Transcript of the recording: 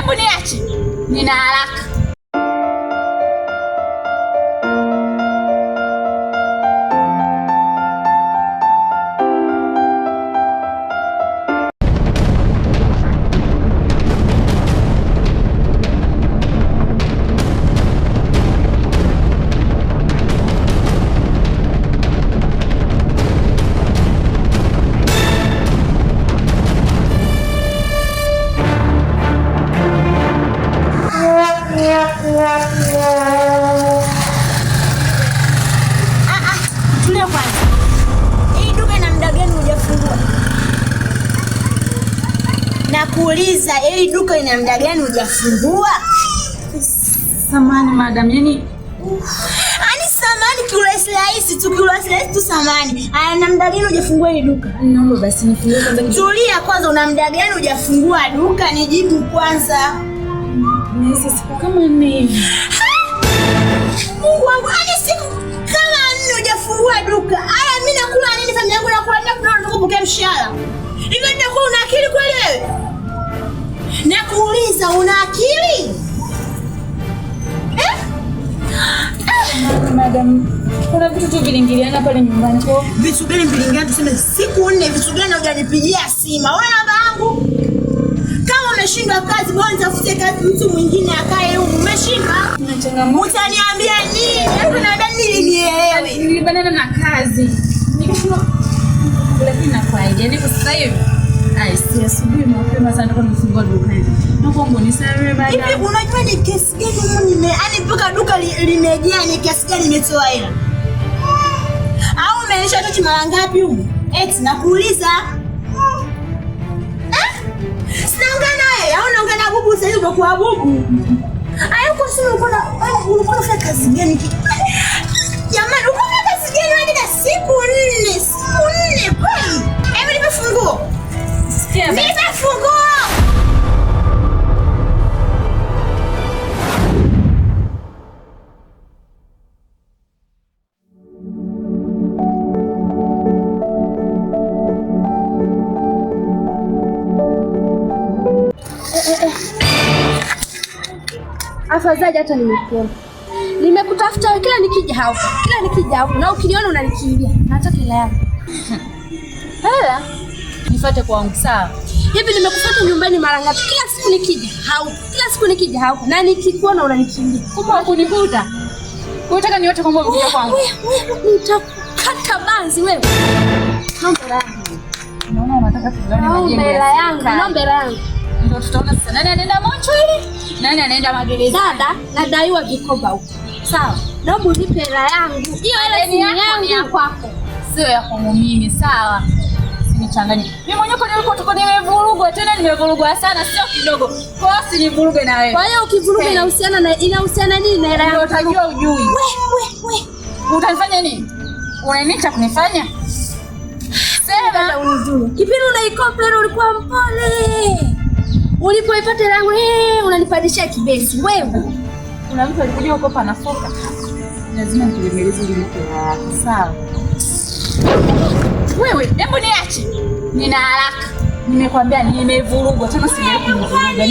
Hebu niache. Nina haraka. Tulia kwanza. Hii duka ina muda gani hujafungua? Nakuuliza, hii duka ina muda gani hujafungua? Samani madam, yani Ani samani kiurahisi rahisi tu, kiurahisi rahisi tu samani. Aya, na muda gani hujafungua hili duka? Naomba basi nifungue kwanza. Tulia kwanza, una muda gani hujafungua duka? Nijibu kwanza. Ni siku kama nne hivi. Mungu wangu, ani siku kama nne hujafungua duka. Aya, mimi nakula nini? Familia yangu nakula nini? Kuna nataka kupokea mshahara. Hivi ndio una akili kweli wewe? Nakuuliza, una akili? Eh? Madam, kuna vitu tu viliingiliana pale nyumbani kwa Vitu gani viliingiliana? Tuseme siku nne, vitu gani hujanipigia simu? Wewe namba yangu. Kama umeshindwa kazi, bora nitafute kazi mtu mwingine akae huko. Umeshindwa? Kuna changamoto. Utaniambia nini? Hebu niambia nini nielewe. Nilibanana na kazi. Nikashindwa, lakini nakuahidi, yaani kwa sasa hivi ai, si asubuhi mapema sana ndio nimefungua duka hili. Naomba unisamehe madam. Hivi unajua ni kiasi gani humu nime, yaani mpaka duka limejaa ni kiasi gani nimetoa hela? Au umeisha tochi mara ngapi humu? Eti nakuuliza. Eh? Sinaongea naye, au naongea na bubu sasa hivi umekuwa bubu. Ayo kwa simu ulikuwa na ulikuwa unafanya kazi gani? Jamani, uko na kazi gani wewe dada? Siku nne kweli? Hebu nipe funguo. Sikia basi. Nipe funguo. Afadhali hata nimekuona. Nimekutafuta kila nikija hapo, kila nikija hapo na ukiniona unanikimbia. Nataka hela yangu. Hela? Nifuate kwangu, sawa? Hivi nimekufuata nyumbani mara ngapi? Kila siku nikija haupo, kila siku nikija haupo na nikikuona unanikimbia. Kumbe hakunivuta. Unataka niote kwamba umekuja kwangu? Wewe nitakukata banzi wewe. Naomba hela yangu. Naona unataka tugawane Naomba majengo hela ya yangu. serikali. Naomba hela yangu. Ndio tutaona sasa nani anaenda mochwari, nani anaenda magereza. Dada, nadaiwa vikoba huko. Sawa. Naomba unipe hela yangu. Hiyo hela Deni si yako ni ya yangu. kwako, sio ya kwangu mimi, sawa? Usinichanganye. Mimi mwenyewe kwa nilikuwa tuko nimevurugwa, tena nimevurugwa sana, sio kidogo. Kwa hiyo usinivuruge na wewe. Kwa hiyo ukivuruga Hey. inahusiana na inahusiana nini na hela Ndio yangu? utajua ujui. We, we, we. Utanifanya nini? Una nini cha kunifanya? Sema. Dada unijue. Kipindi unaicomplain ulikuwa mpole. Ulipoipata hela yangu, unanipandishia kibesi wewe. Kuna mtu alikuja huko panafoka. Lazima nikulemeleze ili nipe hela yako, sawa? Wewe, hebu niache. Nina haraka. Nimekwambia nimevurugwa, tena sijawahi kunivuruga.